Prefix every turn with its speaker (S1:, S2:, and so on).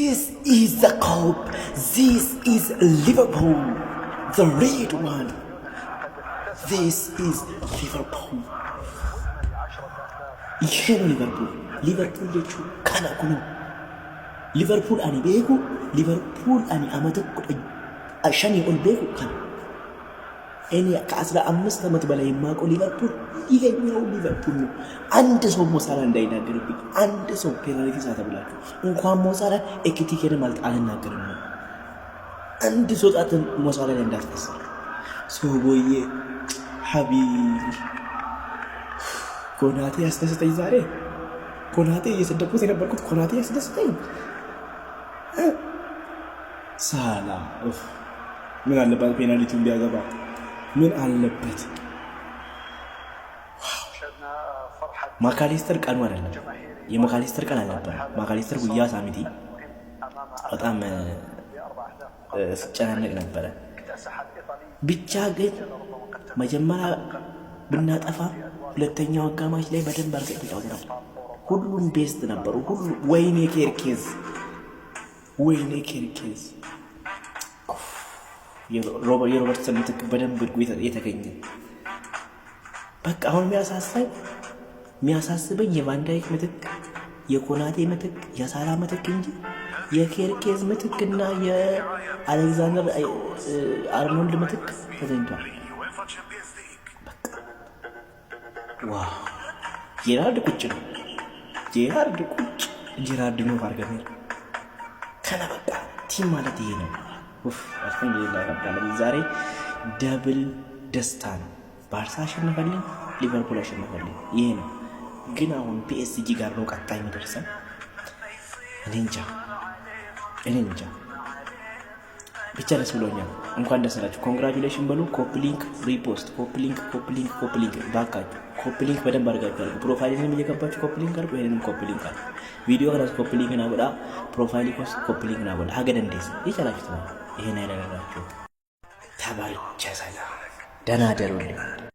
S1: This is the Kop. This is Liverpool. The red one. This is Liverpool. ይሄ ነው ሊቨርፑል። Liverpool jechuun kana kun Liverpool ani beeku, Liverpool ani amata 15 ol beeku kana። እኔ ከ15 ዓመት በላይ የማውቀው ሊቨርፑል ይሄኛው ሊቨርፑል ነው። አንድ ሰው ሞሳላ እንዳይናገርብኝ፣ አንድ ሰው ፔናልቲ ሳተ ብላችሁ እንኳን ሞሳላ ኤኪቲኬንም አልናገርም ነው። አንድ ሰው ጣትን ሞሳላ ላይ እንዳትቀስር። ሶቦዬ حبيبي ኮናቴ ያስደስተኝ ዛሬ። ኮናቴ እየሰደብኩት የነበርኩት ኮናቴ ያስደስተኝ። ሳላ ምን አለባት ፔናልቲውን ቢያገባ? ምን አለበት? ማካሊስተር ቀኑ አይደለም። የማካሊስተር ቀን አልነበረ። ማካሊስተር guyyaa isaa miti በጣም ስጨናነቅ ነበረ። ብቻ ግን መጀመሪያ ብናጠፋ ሁለተኛው አጋማሽ ላይ በደንብ አድርገን ተጫውተናል። ሁሉም best ነበሩ። ሁሉ ወይኔ ኬርኬዝ፣ ወይኔ ኬርኬዝ፣ የሮበርትሰን ምትክ በደንብ የተገኘ። በቃ አሁን የሚያሳስበኝ የቫንዳይክ ምትክ፣ የኮናቴ ምትክ፣ የሳላ ምትክ እንጂ የኬርኬዝ ምትክ እና የአሌክዛንደር አርኖልድ ምትክ ተገኝቷል። Wow፣ ጄራርድ ቁጭ ነው። ጄራርድ ቁጭ፣ ጄራርድ ነው አርገሜር ከነ በቃ team ማለት ይሄ ነው። ኡፍ الحمد لله رب العالمين። ዛሬ double ደስታ ነው። ባርሳ አሸነፈልኝ፣ ሊቨርፑል አሸነፈልኝ። ይሄ ነው። ግን አሁን ፒኤስጂ ጋር ነው ቀጣይ የሚደርሰን። እኔ እንጃ፣ እኔ እንጃ። ብቻ ደስ ብሎኛል። እንኳን ደስ አላችሁ። Congratulation በሉ። Copy link፣ repost፣ copy link፣ copy link፣ copy link። ባካችሁ copy link በደንብ አድርጋችሁ አድርጉ። Profile ንም እየገባችሁ copy link አድርጉ። ይሄንንም copy link አድርጉ። ቪዲዮ ከራሱ copy link naa godhaa፣ profile ኮስ copy link naa godhaa። ሀገደ እንዴስ የቻላችሁት ነው። ይሄን አይደላችሁ። ተባርቸ ሰላም፣ ደህና ደሩልኝ።